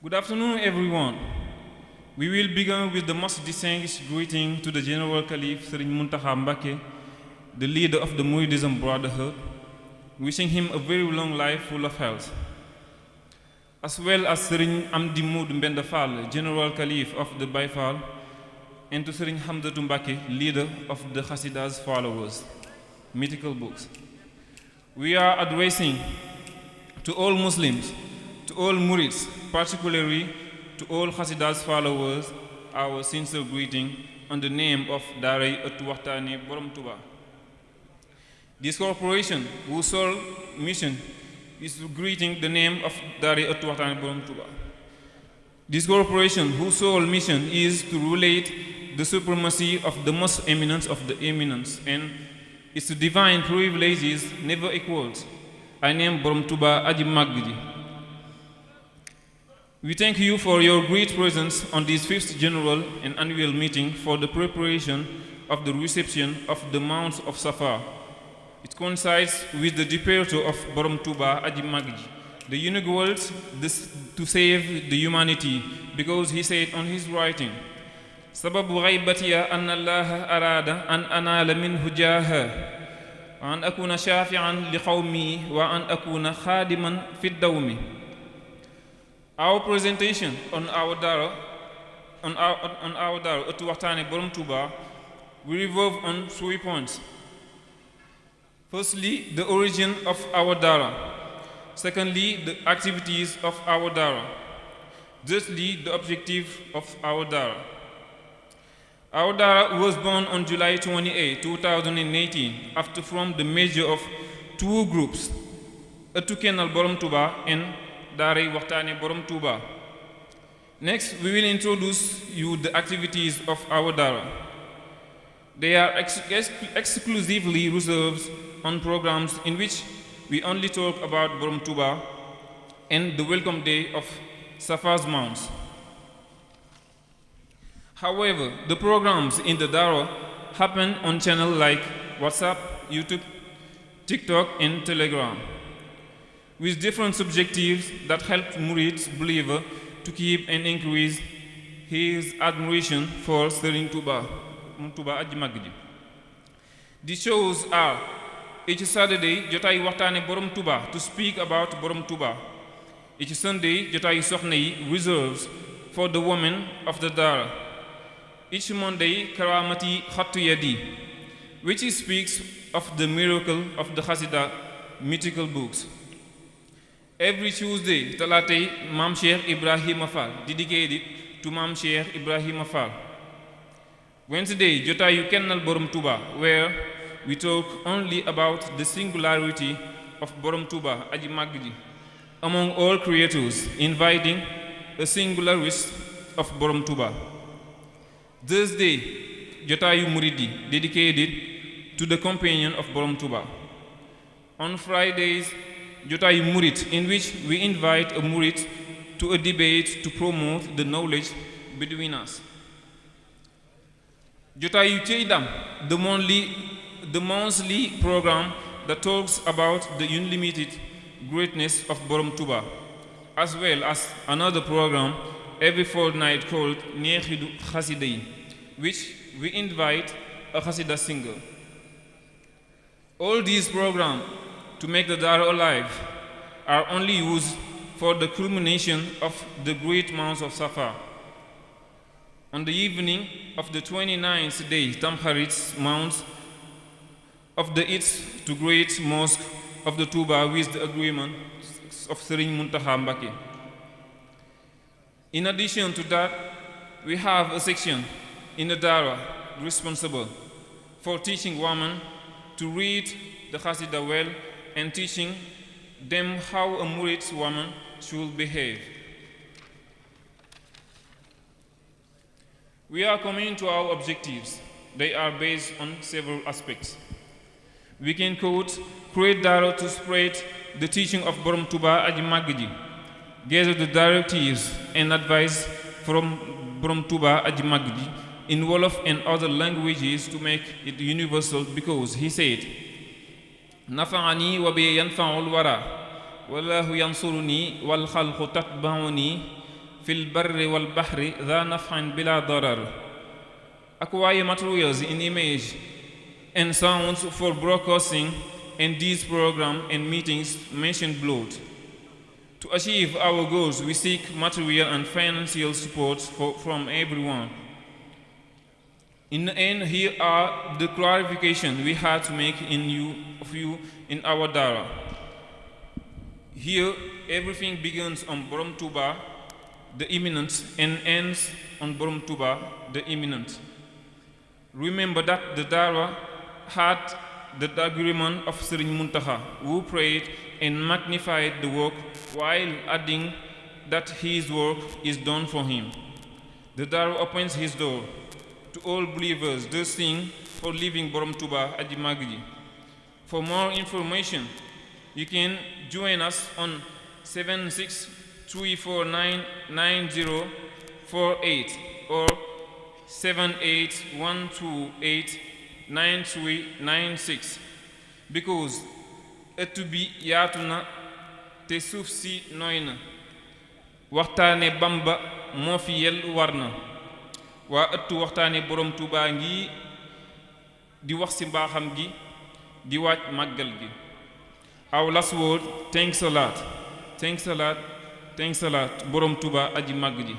Good afternoon, everyone. We will begin with the most distinguished greeting to the General Caliph Serigne Mountakha Mbacké, the leader of the Mouridism Brotherhood, wishing him a very long life full of health, as well as Serigne Amdi Moud Mbenda Fall, General Caliph of the Baye Fall, and to Serigne Hamdatou Mbacké, leader of the Hassidas followers, mythical books. We are addressing to all Muslims, to all Mourids, particularly to all Hassidas followers, our sincere greeting on the name of daara Ëttu Waxtaane Borom Touba. This corporation, whose sole mission is to greeting the name of daara Ëttu Waxtaane Borom Touba. This corporation, whose sole mission is to relate the supremacy of the most eminent of the eminence and its divine privileges never equaled. I name Borom Touba Aji Magdi. We thank you for your great presence on this fifth general and annual meeting for the preparation of the reception of the month of Safar. It coincides with the departure of Borom Touba Aji Magdi, the unique words to save the humanity, because he said on his writing, Sababu ghaibatiya anna Allah arada an anala minhu jaha, wa an akuna shafi'an li qawmi, wa an akuna khadiman fi dawmi. Our presentation on our daara Ëttu Waxtaane Borom Touba will revolve on 3 points. Firstly, the origin of our daara. Secondly, the activities of our daara. Thirdly, the objective of our daara. Our daara was born on July 28, 2018, after from the merger of two groups, Ëttu Borom Touba and daara Waxtaane Borom Touba. Next, we will introduce you the activities of our daara. They are exclusively reserved on programs in which we only talk about Borom Touba and the welcome day of Safar's month. However, the programs in the daara happen on channels like WhatsApp, YouTube, TikTok, and Telegram, with different objectives that help Mourid believer to keep and increase his admiration for Serigne Touba Aji Magdi. The shows are each Saturday Jotaayu Waxtaane Borom Touba to speak about Borom Touba. Each Sunday Jotaayu Soxna yi reserves for the women of the daara. Each Monday Karamati Khattu Yadi, which speaks of the miracle of the Hassida mythical books. Every Tuesday, Talatay Mam Cheikh Ibrahima Fall, dedicated to Mam Cheikh Ibrahima Fall. Wednesday, Jotaayu Kennal Borom Touba, where we talk only about the singularity of Borom Touba Aji Magdi among all creators, inviting a singular wish of Borom Touba. Thursday, Jotaayu Mouridi, dedicated to the companion of Borom Touba. On Fridays, Jotaayu Mourid, in which we invite a Mourid to a debate to promote the knowledge between us. Jotaayu Ceydam, the monthly program that talks about the unlimited greatness of Borom Touba, as well as another program every fortnight called Neexidu Xasida yi, which we invite a Xasida singer. All these programs, to make the daara alive, are only used for the culmination of the great month of Safar. On the evening of the 29th day, Tamkharit's month of the Eid to Great Mosque of the Touba with the agreement of Serigne Mountakha Mbacké. In addition to that, we have a section in the daara responsible for teaching women to read the Hassida well and teaching them how a Mourid woman should behave. We are coming to our objectives. They are based on several aspects. We can quote, create daara to spread the teaching of Borom Touba Aji Magdi, gather the directives and advice from Borom Touba Aji Magdi in Wolof and other languages to make it universal, because he said, Nafa'ani wa bi yanfa'ul wara, wallahu yansuruni wal khalqu tatba'uni في البر والبحر ذا نفع بلا ضرر. Acquire materials in image and sounds for broadcasting in these programs and meetings mentioned below. To achieve our goals, we seek material and financial support from everyone. In the end, here are the clarifications we had to make in our daara. Here, everything begins on Borom Touba, the imminent, and ends on Borom Touba, the imminent. Remember that the daara had the agreement of Serigne Muntaha, who prayed and magnified the work while adding that his work is done for him. The daara opens his door to all believers, thus sing for living Borom Touba Aji Magji. For more information, you can join us on 7634999048 or 781289396 because ëttu bi yaatu na te suuf si nooy na waxtaane Bamba moo fi yel war na waa ëttu waxtaane Borom Touba ngi di wax ci mbaaxam gi di waaj màggal gi. Our last word, thanks a lot. Thanks a lot. Thanks a lot. Borom Touba Aji Magji.